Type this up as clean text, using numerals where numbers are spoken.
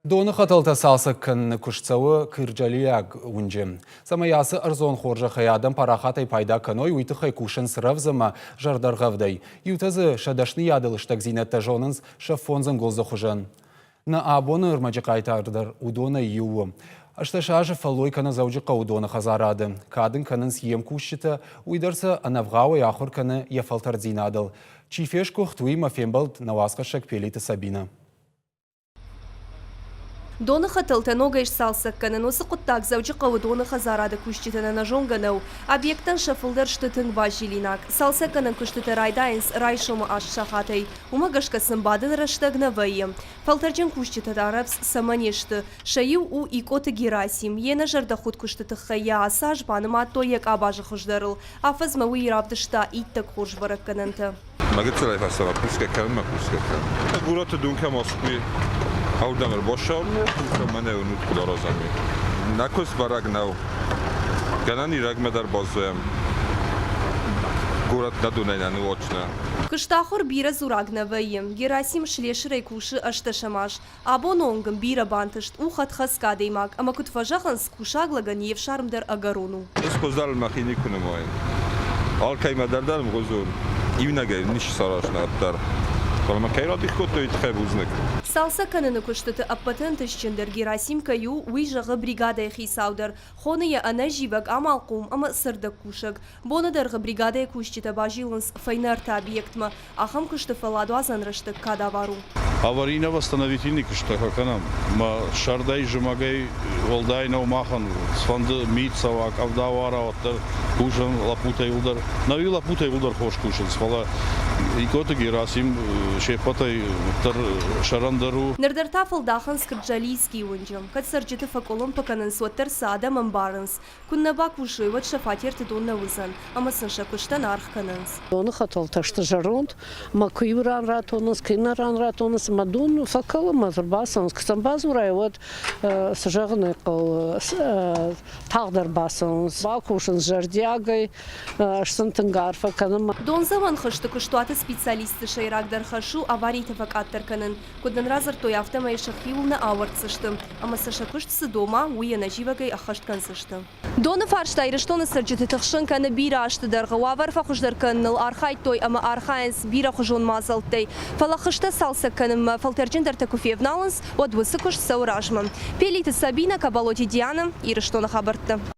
Доны хӕтӕлтӕ цалцӕг кӕныны куыст цӕуы Кырджалийаг уынджы. Цӕмӕй ацы ӕрдзон хорзӕхӕй адӕм парахатӕй пайда кӕной, уый тыххӕй кусынц рӕвдз ӕмӕ зӕрдӕргъӕвдӕй. Иутӕ дзы сӕ дӕсныйады лыстӕгдзинӕдтӕ зонынц сӕ фондзӕнгуылдзы хуызӕн. Нӕ абоны ӕрмӕджы хъайтар дӕр уыдонӕй иу у. 18 азы фӕллой кӕны Дзӕуджыхъӕуы доны хӕдзарады. Кад ын кӕнынц йе мкусджытӕ, уый дӕр сӕ ӕнӕвгъауӕй ахуыр кӕны йӕ фӕлтӕрддзинадыл. Чи фесгуыхт, уыимӕ фембӕлд нӕ уацхӕссӕг Пелиты Сабинӕ. Доны хӕтӕлтӕ ногӕй сцалцӕг кӕнын уыцы хъуыддаг Дзӕуджыхъӕуы доны хӕдзарады кусджытӕн ӕнӕзонгӕ нӕу. Объекттӕн сӕ фылдӕр сты тынг базилинаг. Цалцӕггӕнӕн куыстытӕ райдайынц райсомы аст сахатӕй. Уымӕ гӕсгӕ сын бадыны рӕстӕг нӕ вӕййы. Фӕлтӕрджын кусджытӕ та рӕвдз цӕмӕ не сты. Сӕ иу у Икъоты Герасим. Йе нӕзӕрдӕхудт куысты тыххӕй йӕ ацы аз банымадтой йӕ къабазы хуыздӕрыл. Афӕдзмӕ уый равдыста иттӕг хорз бӕрӕггӕнӕнтӕ. Мӕ гыццылӕй фӕстӕмӕ кусгӕ кӕнынмӕ кусгӕ кӕнын. Горӕты дункӕ Москви ардӕм ӕрбассӕуынмӕ, мӕнӕ уынут куыд аразӕм, уый. Нӕ куыст бӕрӕг нӕу. Гӕнӕн и рӕгмӕ дӕр баззайӕм. Горӕт нӕ донӕй нӕ ныууадздзынӕ. Куыстахуыр бирӕ дзураг нӕ вӕййы. Герасим слесырӕй кусы ӕстдӕсӕм аз. Абоны онг ын бирӕ бантыст, у хӕдхӕцгӕ адӕймаг ӕмӕ куыд фӕзӕгъынц, кусаг лӕгӕн йе фсарм дӕр ӕгӕрон у. Ӕз хуыздӕрыл мӕхи никуы нымайын. Алкӕимӕ дӕр дӕр ӕмгъуыдзон. Иунӕгӕй ницы саразын ӕддӕр. Фӕлӕ мӕ кӕй радих кодтой, уый тыххӕй бузныг. Цалцӕг кӕныны куыстыты ӕппӕты ӕнтыстджындӕр Герасим кӕй у, уый зӕгъы бригадӕйы хицау дӕр. Хоны йӕ ӕнӕзивӕг, амалхъом ӕмӕ цӕрдӕг кусӕг. Боны дӕргъы бригадӕйы кусджытӕ базилынц фӕйнӕ ӕртӕ объектмӕ. Ахӕм куысты фӕлладуадзӕн рӕстӕг кадавар у. Аварийно-восстановительный куыстытӕ фӕкӕнӕм. Мӕ сӕрдӕй-зымӕгӕй уӕлдай нӕу махӕн. Цыфӕнды мит цӕуа, къӕвда уара, уӕддӕр кусӕм лӕппутӕ иуылдӕр. Нӕуи лӕппутӕ иуылдӕр хорз кусынц, фӕлӕ Икъоты Герасим се ппӕтӕй дӕр сӕрӕндӕр у. Ныр дӕр та фӕлдахынц Кырджалийскийы уынджы. Кӕд цӕрджыты фӕкъуылымпы кӕнынц, уӕддӕр сӕ адӕм ӕмбарынц, Куыннӕ бакусой, уӕд сӕ фатерты дон нӕ уыдзӕн, ӕмӕ сын сӕ куыстӕн аргъ кӕнынц. Доны хӕтӕлтӕ сты зӕронд, ӕмӕ куы иу ран ратонынц, куы иннӕ ран ратонынц, ӕмӕ дон фӕкӕлы ӕмӕ ӕрбацӕуынц. Куы сӕм бадзурай, уӕд, цы зӕгъын ӕй хъӕуы, тагъд ӕрбацӕуынц. Бакусынц зӕрдиагӕй, сын тынг арфӕ кӕнын. Дондзӕуӕн хызты куыстуаты специалистты сӕйрагдӕр хӕс у авариты фӕкъаддӕр кӕнын. Куыд нын радзырдтой, афтӕмӕй сӕхиуыл нӕ ауӕрддзысты ӕмӕ сӕ сӕ куыст цы дома, уый ӕнӕзивӕгӕй ӕххӕст кӕндзысты. Доны фарста Ирыстоны цӕрджыты тыхсын кӕны бирӕ азты дӕргъы. Уавӕр фӕхуыздӕр кӕныныл архайдтой ӕмӕ архайынц бирӕхуызон мадзӕлттӕй. Фӕлӕ хызтӕ цалцӕг кӕнынмӕ фӕлтӕрджындӕртӕ куы февналынц, уӕд уыцы куыст цӕуы размӕ. Пелиты Сабинӕ, Кабалоти Диана, Ирыстоны хабӕрттӕ.